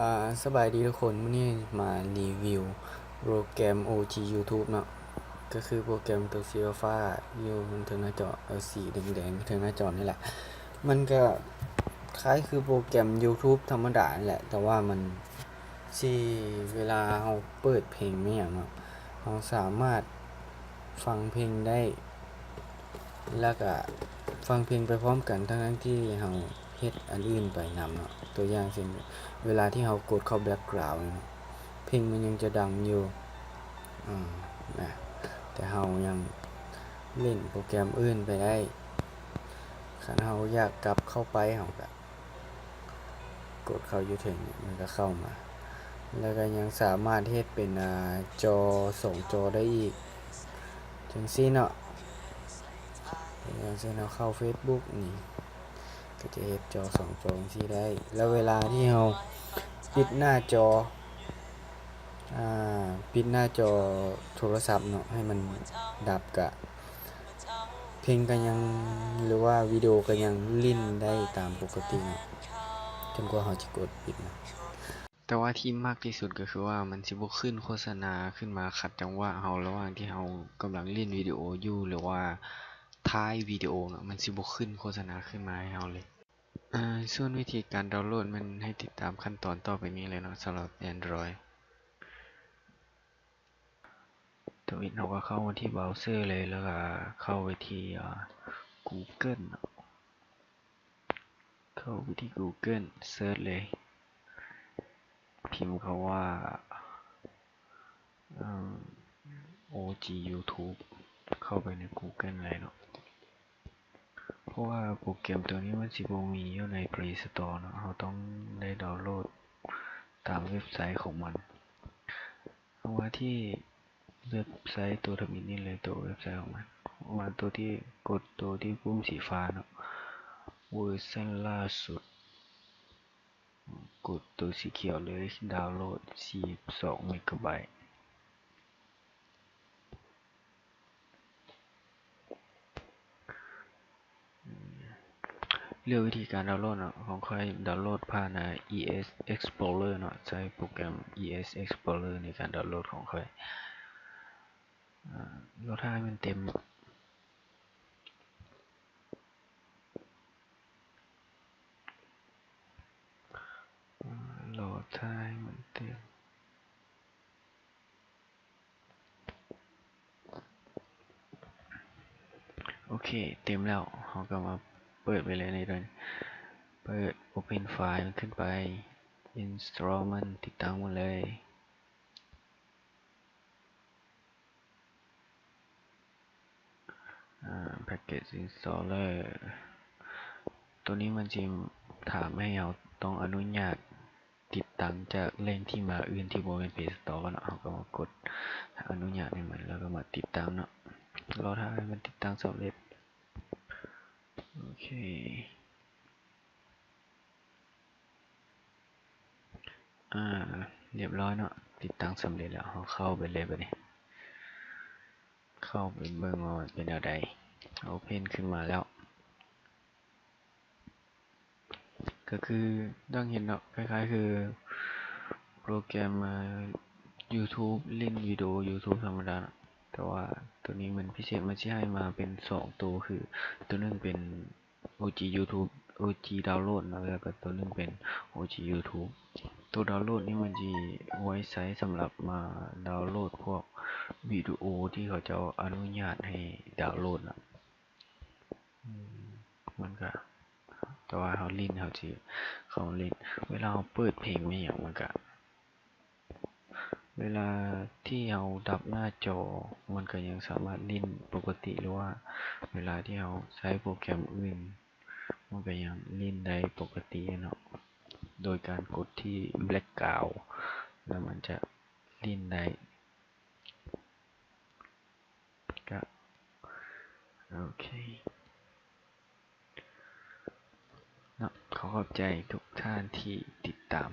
ອ່າ ສະບາຍດີທຸກຄົນ, ມື້ນີ້ມາຣີວິວໂປຣແກຣມ ໂອ ຈີ ຢູທູບ ເນາະ, ກໍຄືໂປຣແກຣມຕົວສີຟ້າໆຢູ່ເທິງໜ້າຈໍ ເອີ ສີແດງໆຢູ່ເທິງໜ້າຈໍນີ້ແຫຼະ. ມັນກໍຄ້າຍຄືໂປຣແກຣມຢູທູບທຳມະດານີ້ແຫຼະ, ແຕ່ວ່າມັນຊິ ເວລາເຮົາເປີດເພງແມ່ນຫຍັງເນາະ, ເຮົາສາມາດຟັງເພງໄດ້ ແລ້ວກະຟັງເພງໄປພ້ອມກັນ ທັງໆທີ່ເຮົາເຮັດອັນອື່ນໄປນຳເນາະ. ຕົວຢ່າງເຊັ່ນ ເວລາທີ່ເຮົາກົດເຂົ້າແບັກກຣາວນີ້ເນາະ, ເພງມັນຍັງຈະດັງຢູ່ ອາ ນະ, ແຕ່ເຮົາຍັງຫຼິ້ນໂປຣແກຣມອື່ນໄປໄດ້. ຄັນເຮົາຢາກກັບເຂົ້າໄປ ເຮົາກະ ກົດເຂົ້າຢູ່ເທິງນີ້ ມັນກໍເຂົ້າມາ, ແລ້ວກໍຍັງສາມາດເຮັດເປັນ ອາ ຈໍສອງຈໍໄດ້ອີກ ຈັ່ງຊີ້ເນາະ. ຢ່າງເຊັ່ນເຮົາເຂົ້າເຟສບຸກນີ້ ກໍຈະເຮັດຈໍສອງຈໍຈັ່ງຊີ້ໄດ້. ແລ້ວເວລາທີ່ເຮົາປິດໜ້າຈໍ ອາ ປິດໜ້າຈໍໂທລະສັບເນາະ ໃຫ້ມັນດັບ ກະ ເພງກໍຍັງ ຫຼືວ່າວິດີໂອກໍຍັງຫຼິ້ນໄດ້ຕາມປົກກະຕິເນາະ ຈົນກວ່າເຮົາຈະກົດປິດເນາະ. ແຕ່ວ່າທີ່ມັກທີ່ສຸດກໍຄືວ່າມັນຊິບໍ່ຂຶ້ນໂຄສະນາຂຶ້ນມາຂັດຈັງຫວະເຮົາ ລະຫວ່າງທີ່ເຮົາກຳລັງຫຼິ້ນວິດີໂອຢູ່ ຫຼືວ່າຖ່າຍວິດີໂອເນາະ, ມັນຊິບໍ່ຂຶ້ນໂຄສະນາຂຶ້ນມາໃຫ້ເຮົາເລີຍ. ອາ ສ່ວນວິທີການດາວໂຫຼດແມ່ນໃຫ້ຕິດຕາມຂັ້ນຕອນຕໍ່ໄປນີ້ເລີຍເນາະ ສຳລັບແອນດຣອຍ. ທຳອິດເຮົາກໍເຂົ້າມາທີ່ບຣາວເຊີເລີຍ ແລ້ວກໍເຂົ້າໄປທີ່ ອາ ກູເກີນເນາະ, ເຂົ້າໄປທີ່ກູເກີນ ເສີດເລີຍ ພິມຄຳວ່າ ເອີ ໂອ ຈີ ຢູທູບ ເຂົ້າໄປໃນກູເກີນເລີຍເນາະ. ເພາະວ່າໂປຣແກຣມຕົວນີ້ມັນຊິບໍ່ມີຢູ່ໃນເພລສະຕໍເນາະ, ເຮົາຕ້ອງໄດ້ດາວໂຫຼດຕາມເວັບໄຊຂອງມັນ. ເຮົາມາທີ່ເວັບໄຊຕົວທຳອິດນີ້ເລີຍ, ຕົວເວັບໄຊຂອງມັນ, ເຮົາມາຕົວທີ່ ກົດຕົວທີ່ປຸ່ມສີຟ້າເນາະ, ເວີຊັນລ່າສຸດ, ກົດຕົວສີຂຽວເລີຍ, ດາວໂຫຼດສີ່ສິບສອງເມກາໄບ. ເລືອກວິທີການດາວໂຫຼດເນາະ, ຂອງຂ້ອຍດາວໂຫຼດຜ່ານ ອາ ອີເອັສເອັກສະໂປເລີເນາະ, ໃຊ້ໂປຣແກຣມ ອີເອັສເອັກສະໂປເລີ ໃນການດາວໂຫຼດຂອງຂ້ອຍ. ອາ ລໍຖ້າໃຫ້ມັນເຕັມ, ລໍຖ້າໃຫ້ມັນເຕັມ. ໂອເຄ ເຕັມແລ້ວ ເຮົາກໍມາເປີດໄປເລີຍໃນຕົວນີ້, ເປີດ Open File ມັນຂຶ້ນໄປ Install ມັນ, ຕິດຕັ້ງມັນເລີຍ. ອາ Package Installer ຕົວນີ້ມັນຊິຖາມໃຫ້ເຮົາຕ້ອງອະນຸຍາດ ຕິດຕັ້ງຈາກແຫຼ່ງທີ່ມາອື່ນທີ່ບໍ່ແມ່ນ Play Store ເນາະ, ເຮົາກໍມາກົດອະນຸຍາດໃຫ້ມັນ ແລ້ວກໍມາຕິດຕັ້ງເນາະ, ລໍຖ້າໃຫ້ມັນຕິດຕັ້ງສຳເລັດ. ໂອເຄ ອາ ລຽບຮ້ອຍເນາະ, ຕິດຕັ້ງສຳເລັດແລ້ວ, ເຮົາເຂົ້າໄປເລີຍບາດນີ້, ເຂົ້າໄປເບິ່ງວ່າມັນເປັນແນວໃດ. Open ຂຶ້ນມາແລ້ວ. ກໍຄືດັ່ງເຫັນເນາະ, ຄ້າຍໆຄືໂປຣແກຣມ YouTube ຫຼິ້ນວິດີໂອ YouTube ທຳມະດາເນາະ, ແຕ່ວ່າໂຕນີ້ມັນພິເສດ, ມັນຊິໃຫ້ມາເປັນສອງໂຕ, ຄືໂຕໜຶ່ງເປັນ ໂອ ຈີ YouTube ໂອ ຈີ Download ເນາະ, ແລ້ວກໍໂຕໜຶ່ງເປັນ ໂອ ຈີ YouTube. ໂຕ Download ນີ້ມັນຊິໄວ້ໃຊ້ສຳລັບມາ Download ພວກວິດີໂອທີ່ເຂົາເຈົ້າອະນຸຍາດໃຫ້ Download ນະ. ອືມ ມັນກະ ແຕ່ວ່າເຮົາຫຼິ້ນ ເຮົາຊິເຂົ້າຫຼິ້ນ, ເວລາເຮົາເປີດເພງແມ່ນຫຍັງ ມັນກະ ເວລາທີ່ເຮົາດັບໜ້າຈໍ ມັນກະຍັງສາມາດຫຼິ້ນປົກກະຕິ, ຫຼືວ່າເວລາທີ່ເຮົາໃຊ້ໂປຣແກຣມອື່ນ ມັນກະຍັງຫຼິ້ນໄດ້ປົກກະຕິເນາະ, ໂດຍການກົດທີ່ Background ແລ້ວມັນຈະຫຼິ້ນໄດ້. ກະ ໂອເຄເນາະ, ຂໍຂອບໃຈທຸກທ່ານທີ່ຕິດຕາມ.